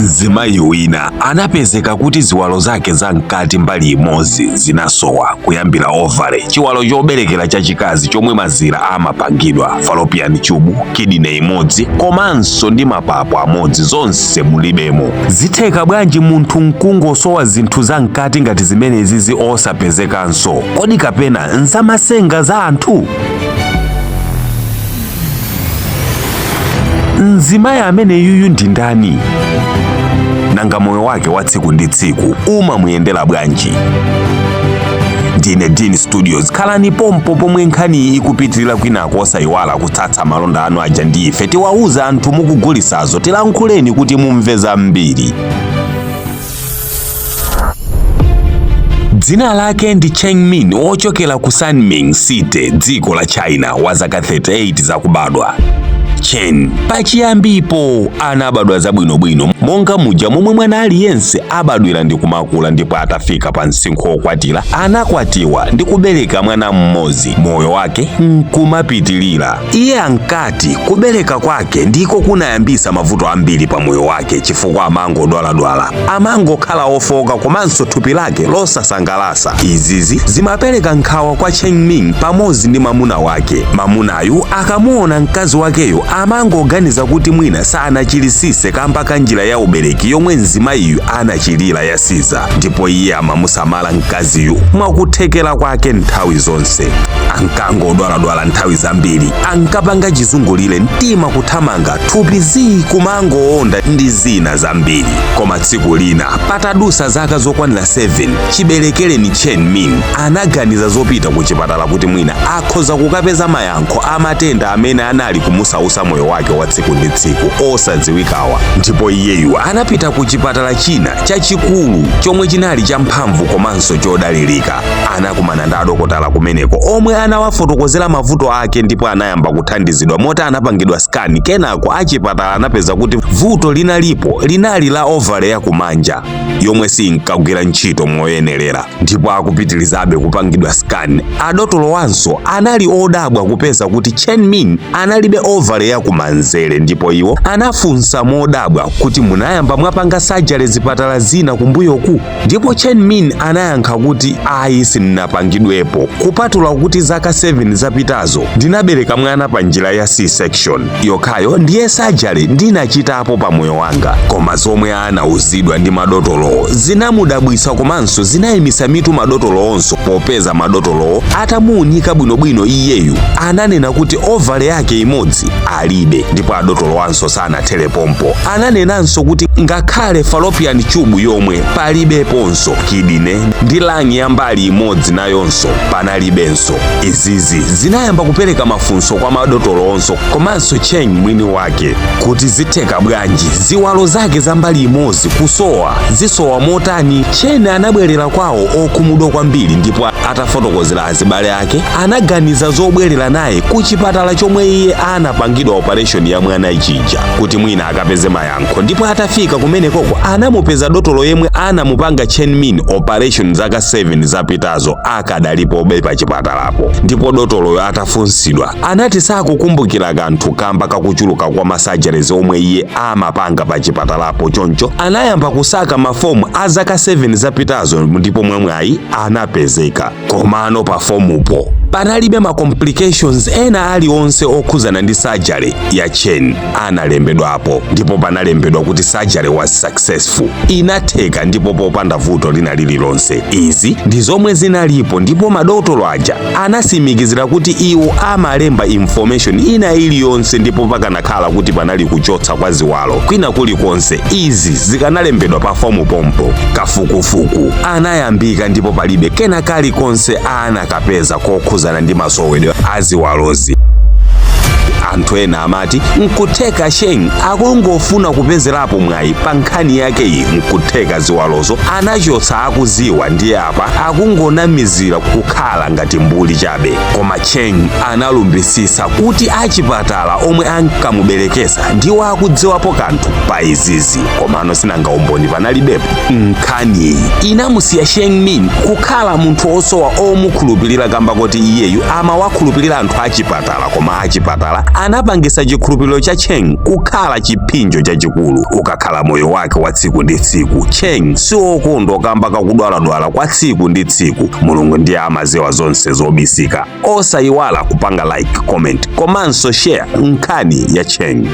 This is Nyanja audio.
Mzimayi wina anapezeka kuti ziwalo zake za mkati mbali imodzi zinasowa, kuyambira ovary, chiwalo choberekera chachikazi chomwe mazira amapangidwa, fallopian tube, kidney imodzi komanso ndi mapapo amodzi, zonse mulibemo. Zitheka bwanji munthu nkungosowa zinthu za mkati ngati zimenezizi osapezekanso? Kodi kapena nzamasenga za anthu? Mzimayi ameneyuyu ndi ndani? Nanga moyo wake wa tsiku ndi tsiku umamuyendera bwanji? Ndine Dean Studios, khalani pompo pomwe nkhaniyi ikupitirira kwinako, osayiwala kutsatsa malonda anu aja ndi ife, tiwauza anthu mukugulisazo, tilankhuleni kuti mumve zambiri. Dzina lake ndi Cheng Min, wochokera ku Sanming City, dziko la China, wa zaka 38 zakubadwa. Chen pachiyambipo anabadwa zabwinobwino monga muja momwe mwana aliyense abadwira ndi kumakula, ndipo atafika pa msinkhu wokwatira anakwatiwa ndi kubereka mwana mmodzi, moyo wake nkumapitilira. Iye ankati kubereka kwake ndiko kunayambisa mavuto ambiri pa moyo wake chifukwa amangodwaladwala, amangokhala ofooka komanso thupi lake losasangalasa. Izizi zimapereka nkhawa kwa Cheng Ming pamodzi ndi mamuna wake. Mamunayu akamuona mkazi wakeyo amangoganiza kuti mwina sanachilisise kamba ka njira ya ubereki yomwe mzimayiyu anachilira ya siza, ndipo iye amamusamala mkaziyu mwakuthekera kwake nthawi zonse. Ankangodwaladwala nthawi zambiri, ankapanga chizungulire, mtima kuthamanga, thupi zii kumangoonda ndi zina zambiri. Koma tsiku lina patadusa zaka zokwanira 7 chiberekereni Chen Min, anaganiza zopita ku chipatala kuti mwina akhoza kukapeza mayankho a matenda amene anali kumusausa moyo wake wa tsiku ndi tsiku osadziwikawa. Ndipo iyeyu anapita ku chipatala china chachikulu chomwe chinali champhamvu komanso chodalirika. Anakumana ndi adokotala kumeneko omwe anawafotokozera mavuto ake ndipo anayamba kuthandizidwa moti anapangidwa scan. Kenako achipatala anapeza kuti vuto linalipo linali la ovary yakumanja yomwe sinkagwira ntchito moyenerera. Ndipo akupitirizabe kupangidwa scan, adotolowanso anali odabwa kupeza kuti Chen Min analibe ovary yakumanzere, ndipo iwo anafunsa modabwa kuti, munayamba mwapanga surgery zipatala zina kumbuyoku? Ndipo Chen Min anayankha kuti, ayi, sindinapangidwepo, kupatula kuti zaka 7 zapitazo ndinabereka mwana pa njira ya C-section. Yokhayo ndiye surgery ndinachitapo pa moyo wanga. Koma zomwe anauzidwa ndi madotolowo zinamudabwitsa komanso zinayimisa mitu madotolowonso, popeza madotolowo atamuunika bwinobwino iyeyu ananena kuti ovary yake imodzi alibe. Ndipo adotolowanso sanathere pompo, ananenanso kuti ngakhale fallopian tube yomwe palibeponso, kidney ndi lung ya mbali imodzi nayonso panalibenso. Izizi zinayamba kupereka mafunso kwa madotolowonso komanso Cheng mwini wake kuti zitheka bwanji ziwalo zake za mbali imodzi kusowa, zisowa motani? Chen anabwerera kwawo okhumudwa kwambiri, ndipo atafotokozera azibale ake anaganiza zobwerera naye ku chipatala chomwe iye anapangidwa operation ya mwana chija kuti mwina akapeze mayankho. Ndipo atafika kumenekoko anamupeza dotolo yemwe anamupanga Chen Min operation zaka 7 zapitazo akadalipobe pa chipatalapo. Ndipo dotoloyo atafunsidwa anati sakukumbukira kanthu kamba kakuchuluka kwa ma surgeries omwe iye amapanga pa chipatalapo. Choncho anayamba kusaka mafomu a zaka 7 zapitazo ndipo mwamwayi anapezeka. Komano pa fomupo panalibe ma complications ena aliwonse okhuzana ndi surgery ya Chen analembedwapo, ndipo panalembedwa kuti surgery was successful, inatheka ndipo popanda vuto lina lililonse. Izi ndi zomwe zinalipo, ndipo madotolo aja anasimikizira kuti iwo amalemba information ina iliyonse, ndipo pakanakhala kuti panali kuchotsa kwa ziwalo kwina kulikonse izi zikanalembedwa pa fomu pompo. Kafukufuku anayambika ndipo palibe kena kalikonse anakapeza kokhuzana ndi masowedwe a ziwalozi. Anthu ena amati nkutheka Sheng akungofuna kupezerapo mwayi pa nkhani yake iyi, nkutheka ziwalozo anachotsa akuziwa, ndiye apa akungonamizira kukhala ngati mbuli chabe. Koma Cheng analumbisisa kuti achipatala omwe ankamuberekesa ndiwo akudziwapo kanthu pa izizi, komano sinanga umboni panalibepo. Nkhaniyi inamusiya Sheng Min kukhala munthu osowa omukhulupirira kamba koti iyeyu amawakhulupirira anthu achipatala, koma achipatala Anapangisa chikhulupiriro cha Cheng kukhala chipsinjo chachikulu. Ukakhala moyo wake wa tsiku ndi tsiku, Cheng siwokondwa kamba kakudwaladwala kwa tsiku ndi tsiku. Mulungu ndiye amaziwa zonse zobisika. Osayiwala kupanga like, comment komanso share nkhani ya Cheng.